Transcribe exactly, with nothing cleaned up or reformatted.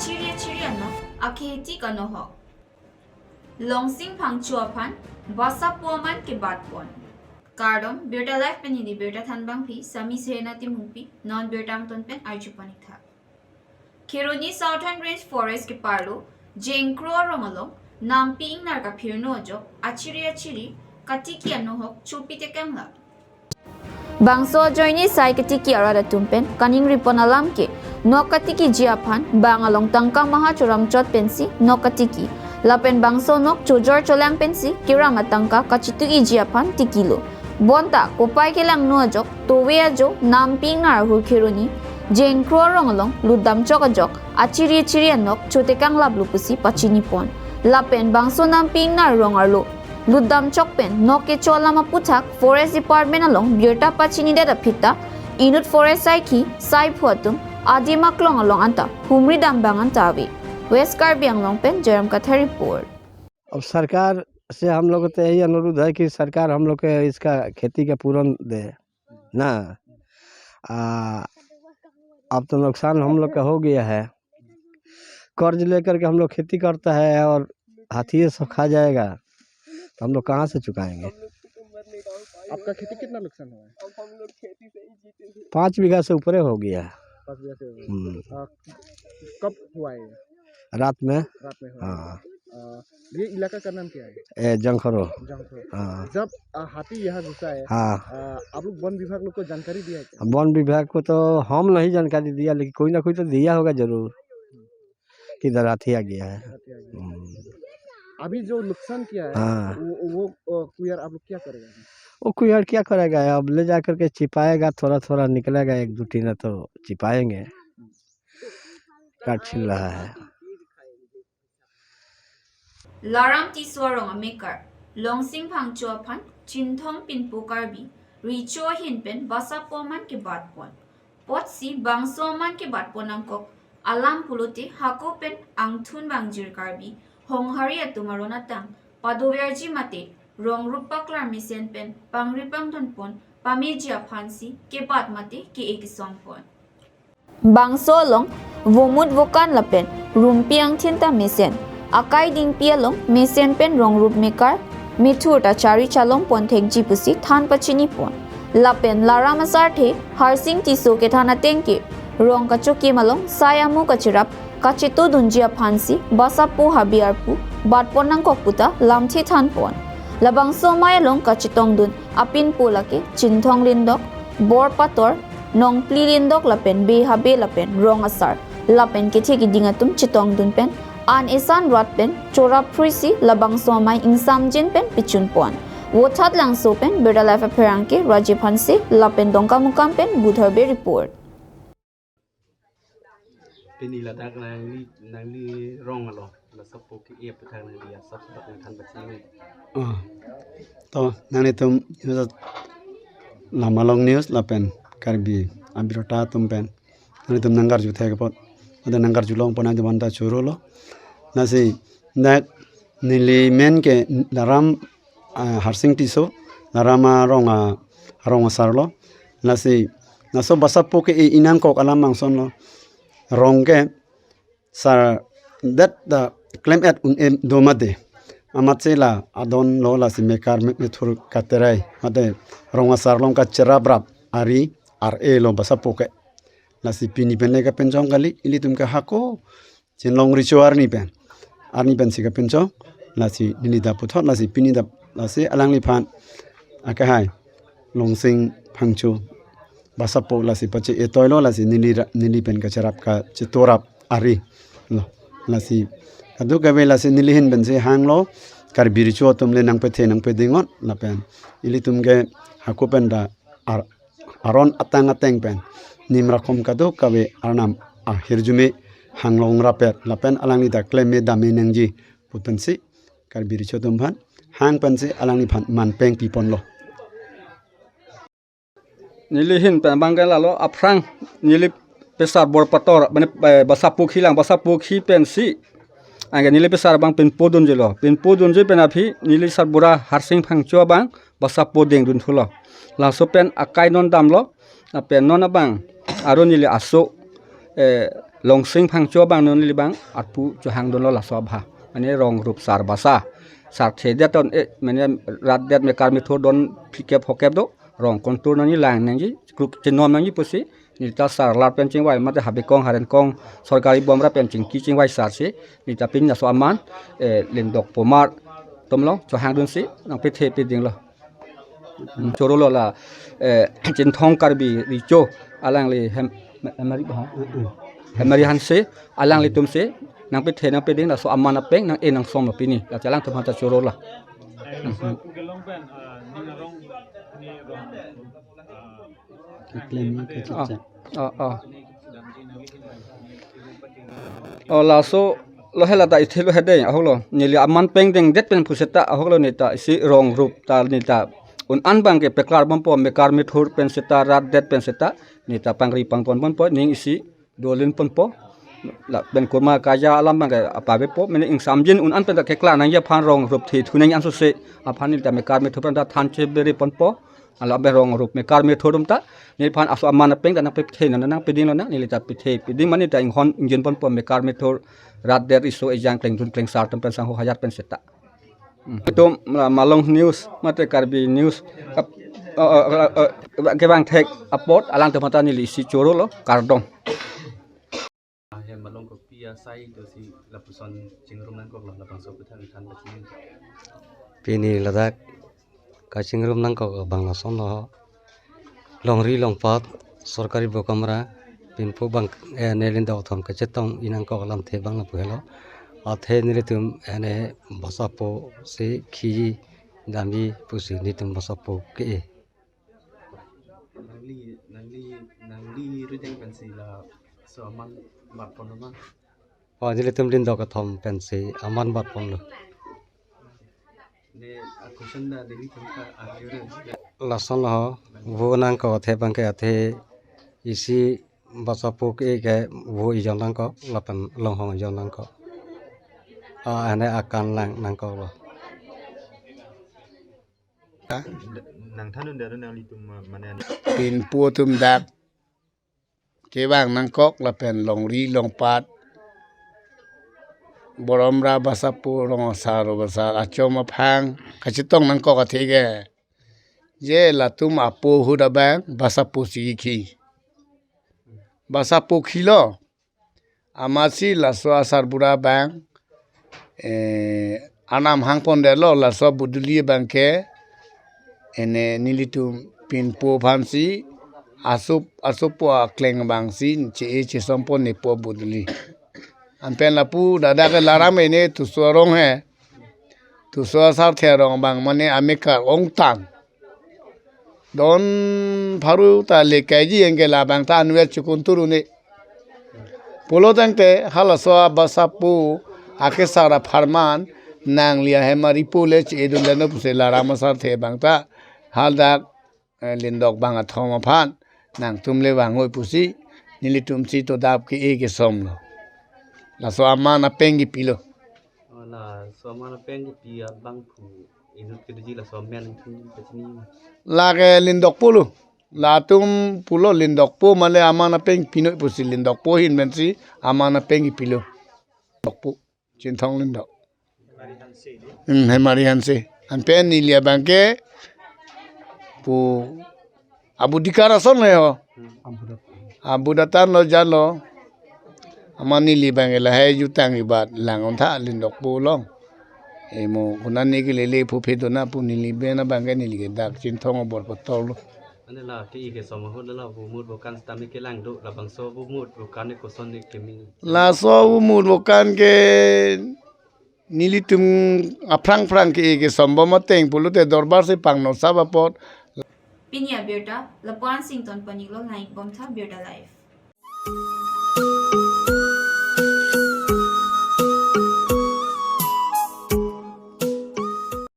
Chiri chiri anok akheti kanohok Longsing Phangcho aphan basapo aman kebatpon. Kardom, Birta Live pen hini birta thanbangpi Sami Sehena Timungpi, non birta angton pen arjupon ikthak. Kheroni Southern Range Forest keparlo Jengkro arong along nampi ingnar kaphirno ajok achiri achiri katiki anohok chopi tekanglap. Bangso ajoine sai katiki arat atum pen kaningripon alam ke, nok katikiji aphan bang along tangka maha choramchot pensi nok katiki. Lapen bangso nok chojor cholang pensi keram atangka kachituiji aphan tikilo. Bonta kopai kelangno ajok, tove ajo nampi ingnar ahur Kheroni Jengkro arong along lutdamchok ajok achiri chiri anok chotekanglaplo pusi pachinipon. Lapen bangso nampi ingnar rong arlo lutdamchok pen nok kecho alam aputhak Forest Department along birta pachinidet aphi ta inut forest saikhi saiphu atum adim aklong along anta humridam bang anta ave. West Karbi Anglong pen Jairam Kathar report. अब सरकार से हम लोग को तो यही अनुरोध है कि सरकार हम लोग के इसका खेती का पूरण दे ना। आ, अब तो नुकसान हम लोग का हो गया है, कर्ज लेकर के हम लोग खेती करता है और हाथी ये सब खा जाएगा, तो हम लोग कहाँ से चुकाएंगे? आपका खेती कितना नुकसान हुआ है? पाँच बीघा से ऊपर हो गया। पाँच बीघा से ऊपर। हम्म। आ, कब हुआ है ये? रात में। रात में हुआ है। हाँ। आ, ये इलाका का नाम क्या है? ए, जंखरो। जंखरो। हाँ। जब, आ, हाथी यहाँ घुसा है, हाँ। आ, आप लोग वन विभाग लोग को जानकारी दिया है क्या? वन विभाग को तो हम नहीं जानकारी दिया, लेकिन कोई ना कोई तो दिया होगा जरूर, किधर हाथी आ गया है। हाथी आ गया। हम्म। अभी जो नुकसान किया है, हाँ। वो, वो, अ, कुयर आप लोग क्या करेगा? वो कुयर क्या करेगा? अब ले जा करके छिपाएगा, थोड़ा थोड़ा निकलेगा, एक दो टीना तो छिपाएंगे। काट छीन रहा है। Laram Tisso arong amekar Longsing Phangcho aphan Chinthong Pinpo Karbi Recho ahin pen basapo aman kebatpon. Apotsi bangso aman kebatpon nangkok alam pulote hako pen angthun bangjir Karbi Honghari atum aron atang padoverji mate rong rup paklar mesen pen pangri pangthunpon pameji aphansi kebat mate ke-e kesongpon. Bangso along vomut vokan lapen rumpi angthin ta mesen, akai dingpi along mesen pen rong rup mekar methur ta chari chalongpon thekji pusi than pachinipon. Lapen Laram asarthe Harsing Tisso kethan ateng ke rong kachokim along sai amu kachirap kachetodunji aphansi basapo habe arpu batpon nangkok puta lamthe thanpon. Labangso amei along kachetongdun apinpo lake Chinthong Lindok, Bor Pator, Nongpli Lindok lapen Be Habe lapen Rong Asar lapen kethe keding atum chetongdun pen an esan rat pen chorap phruisi labangso amei ingsamjin pen pichunpon. Vothatlangso pen Birta Live apherangke Rajiv Hanse lapen Dongkamukam pen Budhar Bey report. Pini ladak nangli, nangli rong alo, basapo ke-e aputhak nangli asap dak nangthan pachini. Ah. To, nanglitum news, Lamalong News lapen Karbi abirta atum pen nanglitum nangkarju thek apot, ada nangkarju longpon aja bonta chorolo. Lasi dak neli men ke Laram, ah, Harsing Tisso, Laram arong a, arong asar lo. Lasi laso basapo ke-e nangkok alam bangson lo. Rong ke sar det ta klem-et un-e do mate. Amatsi la adon lo, lasi mekar me-, methur katerai mate rong asar along kacheraprap ari ar-e lo basapo ke. Lasi pini pen le kapinchong kali, ilitum ke hako Chinlong Recho arni pen, arni pensi kapinchong, lasi neli ta puthot, lasi pini ta, lasi alangliphan akehai Longsing Phangcho basapo lasi pache-e toilo, lasi neli ra-, neli pen kacherap kachetorap ari lo. Lasi kadokave lasi neli ahin pensi hanglo, Karbi Recho atum le nangpethe nangpedingot lapen ilitum ke hako pen ta ar-, aron atang ateng pen nim rakom kadokave arnam ahirjume hanglong rapet lapen alangli ta klem-e dam-e nangji pu pensi Karbi Recho atum aphan hang pensi alangliphan manpeng piponlo. Neli ahin pen abang ke lalo aphrang neli pesar Bor Pator, mane, eh, basapo khi lang, basapo khi pensi anke neli pesar abang pinpodunjilo. Pinpodunji pen aphi neli sarbura Harsing Phangcho abang basapo dengdunthulo. Laso pen akai non damlo, lapen non abang aron neli aso, eh, Longsing Phangcho abang non neli abang arpu chohangdunlo laso abha. Mane rong rup sarbasa. Sarthe det ton e, mane rat det mekar methur don phlikep phokep do. Rong kontur nangji, lang nangji, kruk chenom nangji pusi. Neli ta sarlar pen chingvai mate habekong harenkong sorkari bomra pen chingki chingvai sarsi. Neli ta pini laso aman, eh, Lindok Pomar atum along chohangdunsi nangpethe pedinglo. Hmm, chorolo la, eh, Chinthong Karbi Recho alangli hem, hemari ba? Hemari Hanse alanglitumsi nangpethe nangpeding laso aman apeng nang-e nangsomlo pini. La chelang atum aphanta chorolo. Keklem ke Ah, chicha. Ah, ah. Oh, laso lo hela ta ithelo hedeng ahoklo. Neli aman pengdeng det pen puseta ahoklo, neta isi rong rup ta neta un-an abangke peklar bompo, mekar methur pen seta, rat det pen seta, neta pangri pangpon bompo, ning isi dolin ponpo. Lapen kurma kaja alam abangke apabepo, mane ingsamjin un-an pen ta keklar nangji aphan, rong rup the thu nangji ansose aphan neta mekar methur pen ta than cheberi ponpo. Ala be rong rup mekar methur atum ta neliphan laso aman apeng ta nangpethe nang nangpedinglo nang, neli ta pethe peding mane ta inghon ingjin ponpo mekar methur, rat det riso ejang klengdun klengsar atum pen sangho hajar pen seta. Hmm. Itum la Malong News mate Karbi News ap-, eh, eh, eh, eh, kevang thek apot alangtum aphanta neli isi chorolo, kardom. Hem Malong Kokpi asai dosi lapuson chingrum nangkoklo, labangso aputhak than pachini. Pini ladak kachingrum nangkok abang lasonlo. Longri longpat sorkari bokamra pinpo abang, eh, ne Lindok Kethom kachetong-i nangkok alamthe abang lapu helo. Athe nelitum, eh, ne basapo si khi damji pusi nelitum basapo ke-e. Nangli, nangli, nangli rideng pensi laso aman bat ponlo ma? Oh, nelitum Lindok Kethom pensi aman bat ponlo. Ne a question ta nelitum ta arjure. Lasonlo, vo nangkok athe abangke athe isi basapo ke-e ke vo ejon nangkok lapen longhong ejon nangkok. Ah, ane akan lang nangkoklo. Nang thanun daro nanglitum ma-, mane an- Pinpo atum dak kevang nangkok lapen longri longpat borom ra basapo rong asar basar achom aphang kachetong nangkok atheke. Je latum apo ahut abang basapo si khi. Basapo khilo. Amatsi laso asarbura abang, eh, anam hangpondetlo laso buduli abangke, ene nelitum pinpo aphansi, asopo, asopo akleng abangsi, che-e chesompon nepo buduli. Anpen lapu dada ke laram ene tuso arong he, tuso asarthe arong abang mane amekar ongtang. Don pharo ta le kaiji anke labang ta anvet chukun turune. Pulo tangte halaso abasapo akesar apharman nangli ahemari po le che-edun dano pusi laram asarthe abang ta haldak, eh, Lindok bang athom aphan nangtum le vangoi pusi nelitumsi todap ke-e kesomlo. Laso aman apeng kepilo. Oh, laso aman apeng kepi abangphu inut kedoji laso amen nangtum pachini. Lake Lindokpo lo. Latum pulo Lindokpo male aman apeng pinoi pusi Lindokpo ahin pensi aman apeng kepilo. Dokpo. Chinthong Lindok. Hmm, Hemari Hanse. Anpen neli abangke pu Abu Dikar ason le ho. Abu Datan lo jalo. Amat neli abangke lahai jutang ibat lang ontha Lindokpo along. Emo konane kelele phuphe dona pu neli ben abangke neli ke dak Chinthong abor pator lo. Ane la ke-e kesom ahut la vomut vokan sitame kelang do, labangso vomut vokan ke koson ne keme? Laso vomut vokan ke nelitum aphrang phrang ke-e kesom bom ateng pulote dorbar si pangno sab apot. Pini abirta lapu-an sington paniklo, langdun bomtha Birta Live.